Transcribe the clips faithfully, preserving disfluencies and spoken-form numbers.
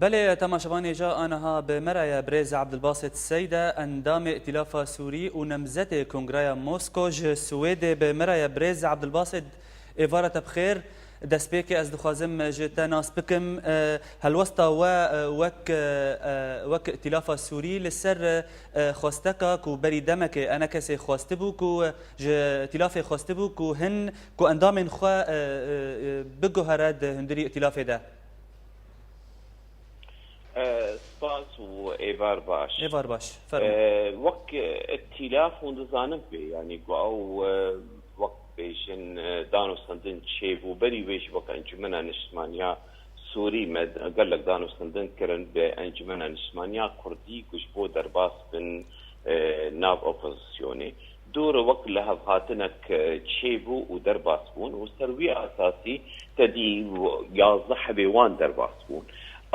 Belê, temaşevanê ja aniha bi me re ye birêz Abdulbasit Seyde, endamê Îtîlafa Sûrî û nemzetê Kongreya Mosko ji Swêdê. Bi me re ye birêz Abdulbasit, êvara te bi xêr. Destpêkê ez dixwazim ji te nas bikim, e, helwesta we, e, wek, e, e, wek Îtîlafa Sûrî li ser, e, xwesteka ku berî demekê enekesê xwestibû ku ji Îtîlafê xwestibû ku hin, ku endamên xwe, e, e, e, biguhere di hundirî Îtîlafê de. E, spas û êvar baş. Êvar baş. Fermo. E, wek, e, îtîlaf hûn dizanin pê, yanî ku ew, e, wek bêjin, e, danûstendin çêbû, berî wê jî wek Encûmena Niştimaniya Sûrî me gelek danûstendin kirin bi Encûmena Niştimaniya Kurdî ku ji bo derbas bin, e, nav opozisyonê. Dûr wek lihevhatinek, e, çêbû û derbas bûn û ser wî esasî te dî yazdeh hebê wan derbas bûn.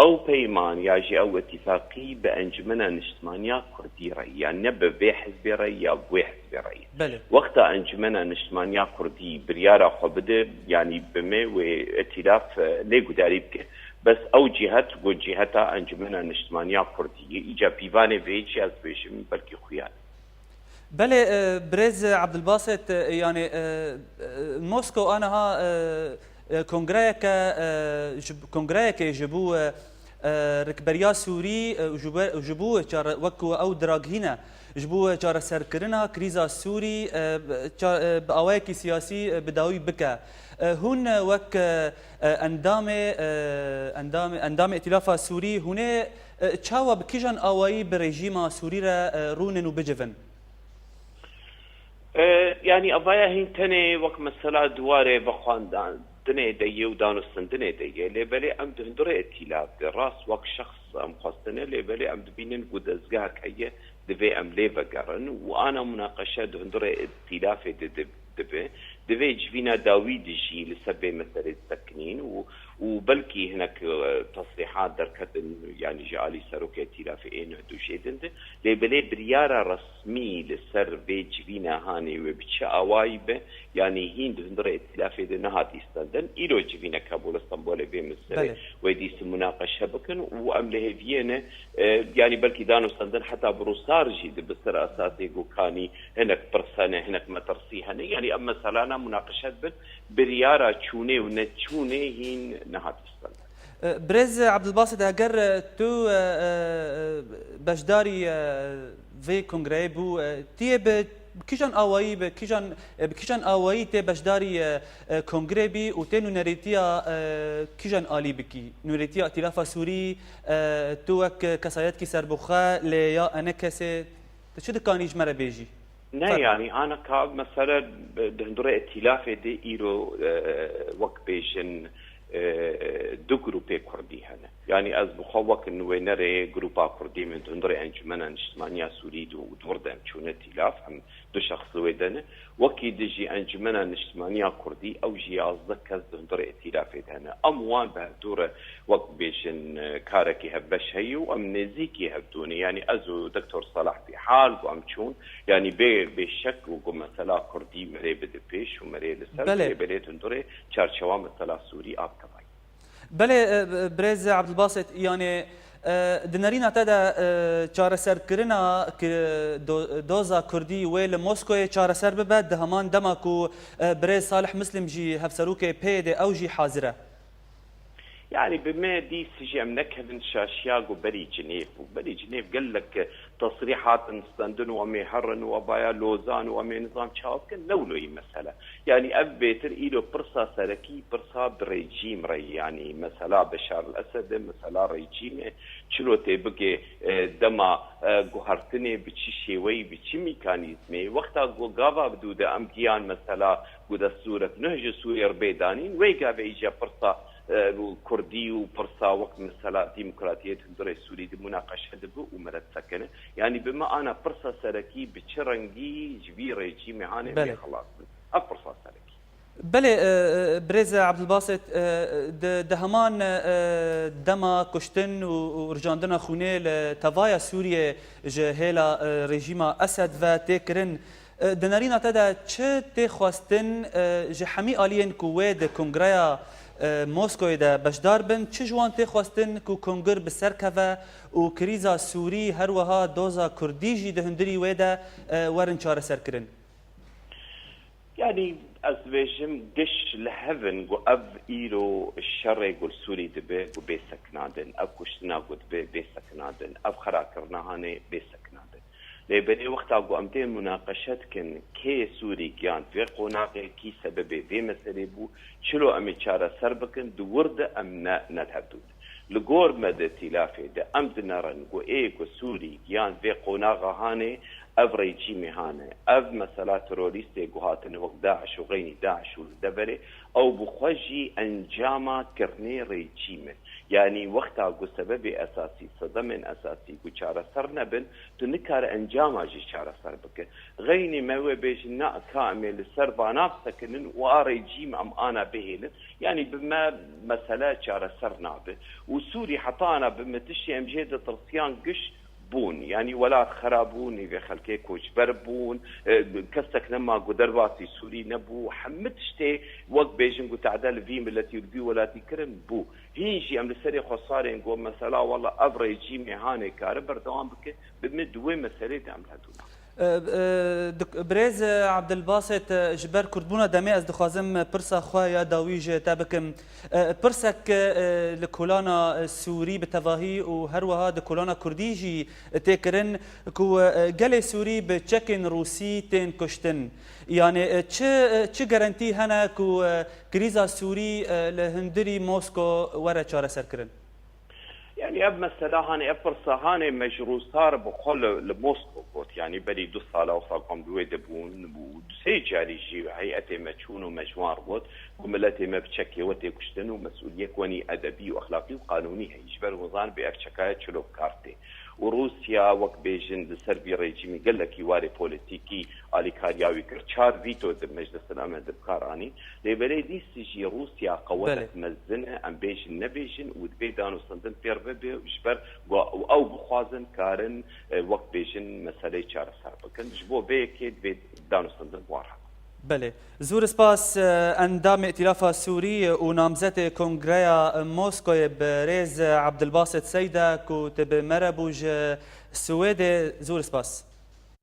Ew peyman ya jî ew îtîfaqî bi Encumena Niştimaniya Kurdî re ye, ne bi vê hizbê re ya bi wê hizbê re ye. Belê. Wexta Encumena Niştimaniya Kurdî biryara xwe bide, yanî bi me wê îtîlaf, e, lê gudarî bike. Bes ew cîhet, got cîheta Encumena Niştimaniya Kurdî ye. Îca pîvanê vê jî ez bêjim belkî xuya ne. Belê, e, birêz Abdulbasit, e, yani, e, e, Mosko aniha, e, e, kongreyeke, e, ji, kongreyekê ji bo, e, e, rikberiya Sûrî, e, ji bo, ji bo çare-, wek ku ew diragihîne, ji bo çareserkirina krîza Sûrî, e, ça-, e, bi awayekî siyasî, e, bi dawî bike. E, hûn, e, wek, e, e, endamê, e, endamê, endamê Îtîlafa Sûrî, hûn ê, e, çawa bi kîjan awayî bi rejîma Sûrî re, e, rûnin û bicivin? E, yanî evaya hîn tenê wek mesela di warê vexwendandinê de yê û danûstendinê de yê, lê belê em di hundirê îtîlaf de rast wek şexs em xwestine, lê belê em dibînin ku dezgehek heye, divê em lê vegerin û ana munaqeşe di hundirê îtîlafê de dib-, dibe. Divê civîna dawî de jî li ser vê meselê disekinîn û, û belkî hinek, e, tesrîhat derketin, yanî ji alî serokê îtîlafê ê nuh dû jê din de. Lê belê biryara resmî li ser vê civîna hanê wê bi çi awayî be, yanî hîn di hundirê îtîlafê de nehat îstendin. Îro civînek hebû li Stenbolê vê meselê Belê. wê dîsa munaqeşe bikin û em li hêviyê ne, e, yanî belkî danûstendin heta bi rûsar jî di bi ser esasê ku kanî hinek pirse ne, hinek metirsî hene. Yanî em meselana munaqeşe dibin, biryara çûnê û neçûnê hîn nehat îstendin. E, Birêz Abdulbasit, eger, e, tu, e, e, e, beşdarî, e, vê kongreyê bû, e, tu yê bi kîjan awayî, bi kîjan, e, bi kîjan awayî tê beşdarî, e, e, kongrê bî û tê nûnerêtiya, e, kîjan alî bikî? Nûnerêtiya Îtîlafa Sûrî, e, tu wek kesayetkî serbixwe lê ya enekesê, tu çi dikanî ji me re bêjî? Ne, Fermo. yanî ana ka mesele di hundirê îtîlafê de îro, e, wek bêjin, e, du grûpê kurdî hene. Yanî ez bi xwe wek nûênerê grûpa kurdî min di hundirê Encumena Niştimaniya Sûrî de û di wir de em çûne îtîlaf, em du şexs li wê de ne. Wekî di jî Encumena Niştimaniya Kurdî, ew jî yazdeh kes di hundirê îtîlafê de hene. Em wan bi hevdû re wek bêjin, e, karekî hevbeş heye û em nêzîkî hevdû ne. Yanî ez û Doktor Salah Bîhal ku em çûn, yanî bê, bê şek û ku mesela kurdî merê bide pêş û merê li ser Belê. lê belê di hundirê çarçewa mesela Sûrî a bi tevayî. Belê, e, birêz Abdulbasit, yanî, e, di nerîna te de, e, çareserkirina ki do-, doza kurdî wê li Moskoyê çareser bibe, di heman dema ku, e, birêz Salih Muslim jî hevserokê P Y D'ê ew jî hazir e? Yanî bi me dîs jî em nekevin şaşiya ku berî Cinêv bû. Berî Cinêv gelek tesrîh hatin stendin û em ê herin û evaya Lozan û em ê nizam çawa bikin, ne wilo yî mesele. Yanî ev bêtir îro pirsa serekî, pirsa bi rejîm re, yanî mesela Beşar el Esed e, mesela rejîm e, çilo tê bike, e, dema, e, guhertinê bi çi şêweyî, bi çi mekanîzmê, wexta ku gava bi dû de em giyan mesela ku destûrek nuh ji Sûriyê re bê danîn, wê gavê îca pirsa, e, kurdî û pirsa wek mesela demokratiyê di hundirê Sûrî de munaqeşe dibe û mere disekine. Yanî bi me ana pirsa serekî bi çi rengî ji vî rejîmê hanê Belê. bê xelas bin. Ev pirsa serekî. Belê, e, e, birêz Abdulbasit, e, di, di heman, e, dema kuştin û, û rijandina xûnê li tevaya Sûriyê ji hêla, e, rejîma Esed ve tê kirin, e, di nerîna te de çi tê xwestin, e, ji hemî aliyên ku wê di kongreya, e, Moskoyê de beşdar bin, çi ji wan tê xwestin ku kongir bi ser keve û krîza Sûrî, her wiha doza Kurdî jî di hundirî wê de, e, werin çareserkirin? Yanî ez dibêjim giş li hev in ku ev îro şerê ku li Sûrî dibe ku bê sekinandin, ev kuştina ku dibe bê sekinandin, ev xerakirina hanê bê sekinandin. Lê belê wexta ku em tên munaqeşe dikin, kê Sûrî giyand vê qonaxê, kî sebebê vê meselê bû, çilo em ê çareser bikin, di wir de em ne, ne li hev dûn. Li gor me di tîlafê de em dinerin ku ê ku Sûrî giyand vê qonaxa hanê, ev rejîmê hane, ev mesela terorîstê ku hatine wek DAIŞ û xeynî DAIŞ û li deverê, ew bi xwe jî encama kirinê rejîm in. Yanî wexta ku sebebê esasî, sedemên esasî ku çareser nebin, tu nikare encama jî çareser bike. Xeynî me wê bêjin, na ka em ê li ser vana bisekinin û a rejîm em ana bihêlin. Yanî bi me mesele çareser nabe. Û Sûrî heta ana bi me tiştê em jê ditirsiyan giş bûn. Yanî welat xera bû, nîvê xelkê koçber bûn, e, kesek nema ku derbasî Sûrî nebû. Hemî tiştê wek bêjin ku tehde li vî miletî û li vî welatî kirin bû. Hîn jî em li serê xwe sarên ku mesela wela ev rejîmê hanê kare berdewam bike, bi me di wê meselê de em li hev dûn. E, e, dik-, birêz, e, Abdilbasit, e, ji ber kurtbûna demê ez dixwazim, e, pirsa xwe ya dawî ji te bikim. E, pirsek, e, li kolana, e, Sûrî bi tevahî û her wiha di kolana Kurdî jî tê kirin ku, e, gelê Sûrî bi çekên Rûsî tên kuştin. Yanî, e, çi, e, çi gerentî hene ku, e, krîza Sûrî, e, li hundirî Mosko were çareserkirin? Yanî ev mesela hanê, ev pirsa hanê me ji Rûsa re bi xwe li, li Mosko got. Yanî berî du sala wisa ku em li wê de bûn û du sê carî jî heyetê me çûn û me ji wan re got ku miletê me bi çekê we tê kuştin û mesûliyek wenî edebî û exlaqî û qanûnî heye. Ji ber hûn zanibê ev çekaya çilo bi kar tê. Û Rûsya wek bêjin li ser vî rejîmî gelekî warê polîtîkî alîkariya wî kir. Çar vîto di Meclisil Emen de bi kar anî. Lê belê dîsî jî Rûsya qewetek Belê. mezin e, em bêjin nebêjin û divê danûstendin pêr bibe ji ber ku ew bixwazin karin, e, wek bêjin meseleyê çareser bikin. Ji bo vê yekê divê danûstendin bi wan re. Belê. Zûr spas, e, endamê Îtîlafa Sûrî û namzetê Kongreya Moskoyê birêz Abdilbasit Seyda ku tu bi me re bû ji Swêdê. Zûr spas.